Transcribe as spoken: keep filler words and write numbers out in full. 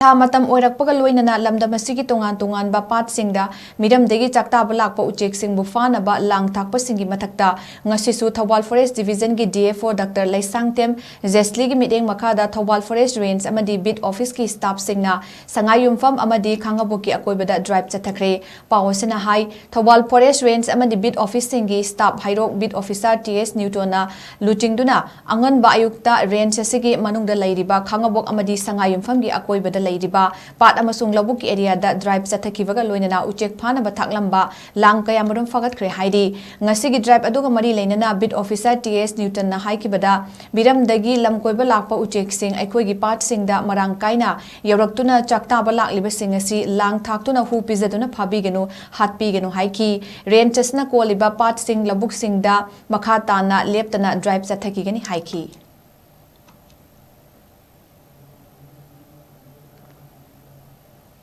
ꯊꯥ ꯃꯇꯝ ꯑꯣꯏꯔꯛꯄꯒ ꯂꯣꯏꯅꯅ ꯂꯝꯗꯝ ꯑꯁꯤꯒꯤ ꯇꯣꯉꯥꯟ ꯇꯣꯉꯥꯟꯕ ꯄꯥꯠꯁꯤꯡꯗ ꯃꯤꯔꯝꯗꯒꯤ ꯆꯥꯛꯇꯥꯕ ꯂꯥꯛꯄ ꯎꯆꯦꯛꯁꯤꯡꯕꯨ ꯐꯥꯅꯕ ꯂꯥꯡ ꯊꯥꯛꯄꯁꯤꯡꯒꯤ ꯃꯊꯛꯇ ꯉꯁꯤꯁꯨ ꯊꯧꯕꯥꯜ ꯐꯣꯔꯦꯁ ꯗꯤꯕꯤꯖꯟꯒꯤ D F O doctor Leishangthem ꯖꯦꯁꯂꯤꯒꯤ ꯃꯤꯠꯌꯦꯡ ꯃꯈꯥꯗ ꯊꯧꯕꯥꯜ ꯐꯣꯔꯦꯁ ꯔꯦꯟꯖ ꯑꯃꯗꯤ ꯕꯤꯠ ꯑꯣꯐꯤꯁꯀꯤ ꯁ꯭ꯇꯥꯐꯁꯤꯡꯅ ꯁꯉꯥꯏꯌꯨꯝꯐꯝ ꯑꯃꯗꯤ ꯈꯥꯉꯕꯣꯛꯀꯤ ꯑꯀꯣꯏꯕꯗ ꯗ꯭ꯔꯥꯏꯚ ꯆꯠꯊꯈ꯭ꯔꯦ꯫ ꯄꯥꯎ ꯑꯁꯤꯅ ꯍꯥꯏ, ꯊꯧꯕꯥꯜ ꯐꯣꯔꯦꯁ ꯔꯦꯟꯖ ꯑꯃꯗꯤ ꯕꯤꯠ ꯑꯣꯐꯤꯁꯁꯤꯡꯒꯤ ꯁ꯭ꯇꯥꯐ ꯍꯩꯔꯣꯛ ꯕꯤꯠ ꯑꯣꯐꯤꯁꯥꯔ ꯇꯤ ꯑꯦꯁ ꯅ꯭ꯌꯨꯇꯣꯟꯅ ꯂꯨꯆꯤꯡꯗꯨꯅ ꯑꯉꯟꯕ ꯑꯌꯨꯛꯇ ꯔꯦꯟꯖ ꯑꯁꯤꯒꯤ ꯃꯅꯨꯡꯗ ꯂꯩꯔꯤꯕ ꯈꯥꯉꯕꯣꯛ ꯑꯃꯗꯤ ꯁꯉꯥꯏꯌꯨꯝꯐꯝꯒꯤ ꯑꯀꯣꯏꯕꯗ ꯂꯩꯔꯤꯕ ꯄꯥꯠ ꯑꯃꯁꯨꯡ ꯂꯧꯕꯨꯛꯀꯤ ꯑꯦꯔꯤꯌꯥꯗ ꯗ꯭ꯔꯥꯏꯚ ꯆꯠꯊꯈꯤꯕꯒ ꯂꯣꯏꯅꯅ ꯎꯆꯦꯛ ꯐꯥꯅꯕ ꯊꯥꯛꯂꯝꯕ ꯂꯥꯡ ꯀꯌꯥꯃꯔꯨꯝ ꯐꯥꯒꯠꯈ꯭ꯔꯦ ꯍꯥꯏꯔꯤ꯫ ꯉꯁꯤꯒꯤ ꯗ꯭ꯔꯥꯏꯚ ꯑꯗꯨꯒ ꯃꯔꯤ ꯂꯩꯅꯅ ꯕꯤꯠ ꯑꯣꯐꯤꯁꯥꯔ ꯇꯤ ꯑꯦꯁ ꯅ꯭ꯌꯨꯇꯟꯅ ꯍꯥꯏꯈꯤꯕꯗ, ꯃꯤꯔꯝꯗꯒꯤ ꯂꯝ ꯀꯣꯏꯕ ꯂꯥꯛꯄ ꯎꯆꯦꯛꯁꯤꯡ ꯑꯩꯈꯣꯏꯒꯤ ꯄꯥꯠꯁꯤꯡꯗ ꯃꯔꯥꯡ ꯀꯥꯏꯅ ꯌꯧꯔꯛꯇꯨꯅ ꯆꯥꯛꯇꯥꯕ ꯂꯥꯛꯂꯤꯕꯁꯤꯡ ꯑꯁꯤ ꯂꯥꯡ ꯊꯥꯛꯇꯨꯅ ꯍꯨ ꯄꯤꯖꯗꯨꯅ ꯐꯥꯕꯤꯒꯅꯨ, ꯍꯥꯠꯄꯤꯒꯅꯨ ꯍꯥꯏꯈꯤ꯫ ꯔꯦꯟꯖ ꯑꯁꯤꯅ ꯀꯣꯜꯂꯤꯕ ꯄꯥꯠꯁꯤꯡ, ꯂꯧꯕꯨꯛꯁꯤꯡꯗ ꯃꯈꯥ ꯇꯥꯅ ꯂꯦꯞꯇꯅ ꯗ꯭ꯔꯥꯏꯚ ꯆꯠꯊꯈꯤꯒꯅꯤ ꯍꯥꯏꯈꯤ꯫